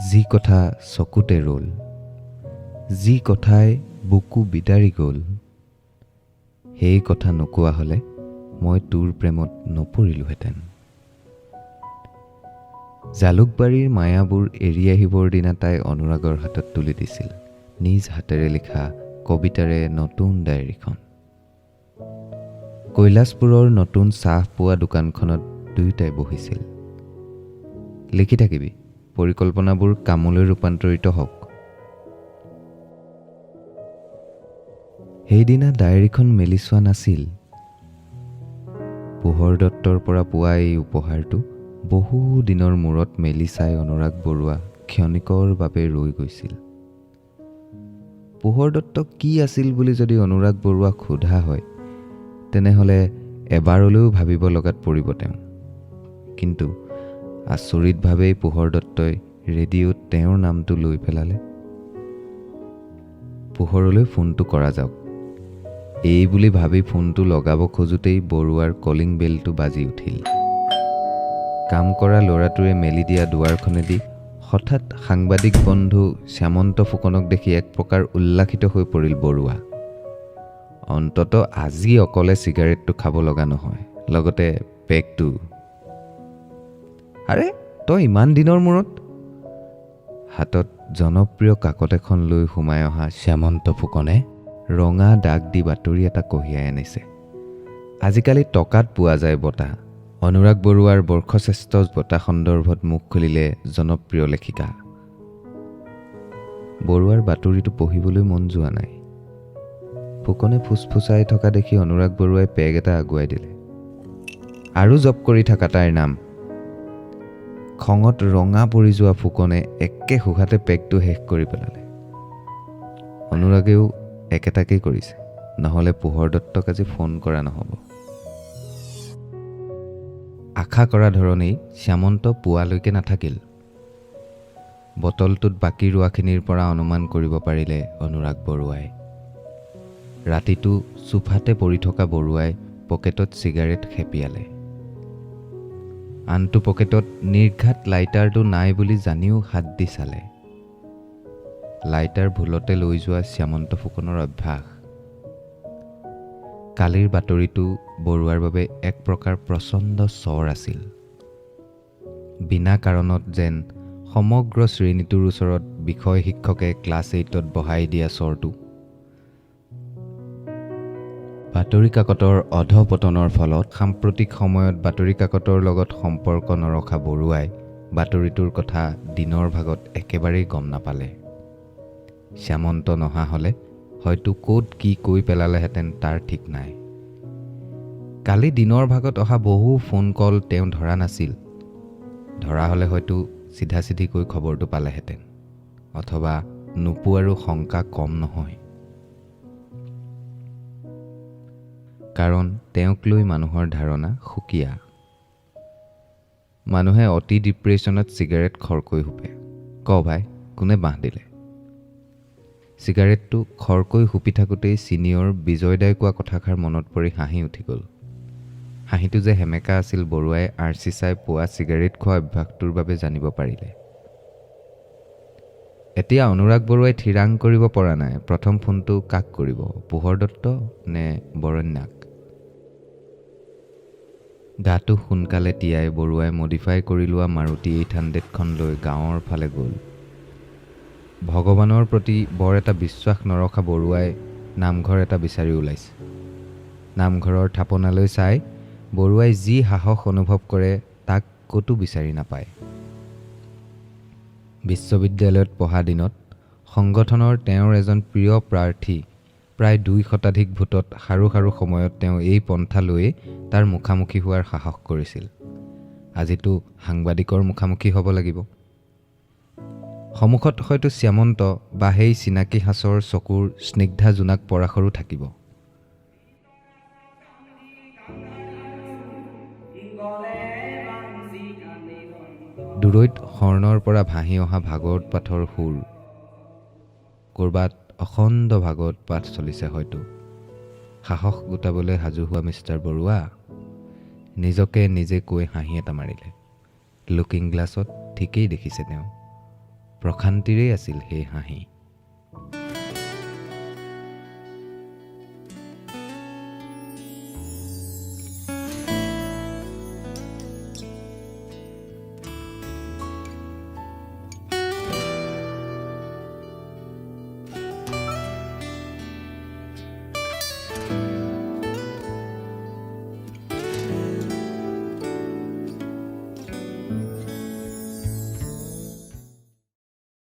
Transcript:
যি কথা চকুতে ৰ'ল, যি কথাই বুকু বিদাৰি গ'ল, সেই কথা নোকোৱা হ'লে মই তোৰ প্ৰেমত নপৰিলোহেঁতেন। জালুকবাৰীৰ মায়াবোৰ এৰি আহিবৰ দিনা তাই অনুৰাগৰ হাতত তুলি দিছিল নিজ হাতেৰে লিখা কবিতাৰে নতুন ডায়েৰীখন। কৈলাশপুৰৰ নতুন চাহ পোৱা দোকানখনত দুয়োটাই বহিছিল। লিখি থাকিবি, পৰিকল্পনাবোৰ কামলৈ ৰূপান্তৰিত হওক। সেইদিনা ডায়েৰীখন মেলি চোৱা নাছিল। পোহৰ দত্তৰ পৰা পোৱা এই উপহাৰটো বহু দিনৰ মূৰত মেলি চাই অনুৰাগ বৰুৱা ক্ষণিকৰ বাবে ৰৈ গৈছিল। পোহৰ দত্ত কি আছিল বুলি যদি অনুৰাগ বৰুৱাক সোধা হয়, তেনেহ'লে এবাৰলৈও ভাবিব লগাত পৰিব তেওঁ। কিন্তু আচৰিতভাৱেই পোহৰ দত্তই ৰেডিঅ'ত তেওঁৰ নামটো লৈ পেলালে। পোহৰলৈ ফোনটো কৰা যাওক এই বুলি ভাবি ফোনটো লগাব খোজোঁতেই বৰুৱাৰ কলিং বেলটো বাজি উঠিল। কাম কৰা ল'ৰাটোৱে মেলি দিয়া দুৱাৰখনেদি হঠাৎ সাংবাদিক বন্ধু শ্যামন্ত ফুকনক দেখি এক প্ৰকাৰ উল্লাসিত হৈ পৰিল বৰুৱা। অন্তত আজি অকলে চিগাৰেটটো খাব লগা নহয়, লগতে পেকটো। আৰে তই ইমান দিনৰ মূৰত! হাতত জনপ্ৰিয় কাকত এখন লৈ সোমাই অহা শ্যামন্ত ফুকনে ৰঙা দাগ দি বাতৰি এটা কঢ়িয়াই আনিছে। আজিকালি টকাত পোৱা যায় বঁটা। অনুৰাগ বৰুৱাৰ বৰ্ষশ্ৰেষ্ঠ বঁটা সন্দৰ্ভত মুখ খুলিলে জনপ্ৰিয় লেখিকা। বৰুৱাৰ বাতৰিটো পঢ়িবলৈ মন যোৱা নাই। ফুকনে ফুচফুচাই থকা দেখি অনুৰাগ বৰুৱাই পেগ এটা আগুৱাই দিলে। আৰু জপ কৰি থাকা তাইৰ নাম। খঙত ৰঙা পৰি যোৱা ফুকনে একে শুঘাতে পেগটো শেষ কৰি পেলালে। অনুৰাগেও একেটাকেই কৰিছে, নহ'লে পোহৰ দত্তক আজি ফোন কৰা নহ'ব। আশা কৰা ধৰণেই শ্যামন্ত পুৱালৈকে নাথাকিল। বটলটোত বাকী ৰোৱাখিনিৰ পৰা অনুমান কৰিব পাৰিলে অনুৰাগ বৰুৱাই। ৰাতিটো চোফাতে পৰি থকা বৰুৱাই পকেটত চিগাৰেট খেপিয়ালে। আনটো পকেটত নিৰ্ঘাত লাইটাৰটো নাই বুলি জানিও হাত দি চালে। লাইটাৰ ভুলতে লৈ যোৱা শ্যামন্ত ফুকনৰ অভ্যাস। কালিৰ বাতৰিটো বৰুৱাৰ বাবে এক প্ৰকাৰ প্ৰচণ্ড চৰ আছিল। বিনা কাৰণত যেন সমগ্ৰ শ্ৰেণীটোৰ ওচৰত বিষয় শিক্ষকে ক্লাছ 8ত বহাই দিয়া চৰটো। বাতৰি কাকতৰ অধপতনৰ ফলত সাম্প্ৰতিক সময়ত বাতৰি কাকতৰ লগত সম্পৰ্ক নৰখা বৰুৱাই বাতৰিটোৰ কথা দিনৰ ভাগত একেবাৰেই গম নাপালে। শ্যামন্ত নহা হ'লে হয়তো ক'ত কি কৈ পেলালেহেঁতেন তাৰ ঠিক নাই। কালি দিনৰ ভাগত অহা বহু ফোন কল তেওঁ ধৰা নাছিল। ধৰা হ'লে হয়তো চিধা চিধিকৈ খবৰটো পালেহেঁতেন, অথবা নোপোৱাৰো শংকা কম নহয়। কাৰণ তেওঁক লৈ মানুহৰ ধাৰণা সুকীয়া। মানুহে অতি ডিপ্ৰেশ্যনত চিগাৰেট খৰকৈ হুপে। ক ভাই, কোনে বাঁহ দিলে? চিগাৰেটটো খৰকৈ হুপি থাকোঁতেই ছিনিয়ৰ বিজয়দাই কোৱা কথাষাৰ মনত পৰি হাঁহি উঠি গ'ল। হাঁহিটো যে সেমেকা আছিল বৰুৱাই আৰ্চি চাই পোৱা চিগাৰেট খোৱা অভ্যাসটোৰ বাবে জানিব পাৰিলে। এতিয়া অনুৰাগ বৰুৱাই থিৰাং কৰিব পৰা নাই প্ৰথম ফোনটো কাক কৰিব, পোহৰ দত্ত নে বৰণ্যাক। গাটো সোনকালে তিয়াই বৰুৱাই মডিফাই কৰি লোৱা মাৰুতি 800খন লৈ গাঁৱৰ ফালে গ'ল। ভগৱানৰ প্ৰতি বৰ এটা বিশ্বাস নৰখা বৰুৱাই নামঘৰ এটা বিচাৰি ওলাইছে। নামঘৰৰ থাপনালৈ চাই বৰুৱাই যি সাহস অনুভৱ কৰে তাক ক'তো বিচাৰি নাপায়। বিশ্ববিদ্যালয়ত পঢ়া দিনত সংগঠনৰ তেওঁৰ এজন প্ৰিয় প্ৰাৰ্থী প্ৰায় 2 শতাধিক ভোটত সাৰু সাৰু সময়ত তেওঁ এই পন্থা লৈয়ে তাৰ মুখামুখি হোৱাৰ সাহস কৰিছিল। আজিতো সাংবাদিকৰ মুখামুখি হ'ব লাগিব। সন্মুখত হয়তো শ্যামন্ত বা সেই চিনাকি সাঁচৰ চকুৰ স্নিগ্ধা জোনাক পৰাশৰো থাকিব। দূৰৈত হৰ্ণৰ পৰা ভাঁহি অহা ভাগৱত পাঠৰ সুৰ। ক'ৰবাত অখণ্ড ভাগৱত পাঠ চলিছে হয়তো। সাহস গোটাবলৈ সাজু হোৱা মিষ্টাৰ বৰুৱা নিজকে নিজে কৈ হাঁহি এটা মাৰিলে। লুকিং গ্লাছত ঠিকেই দেখিছে তেওঁ। প্ৰশান্তিৰেই আছিল সেই হাঁহি।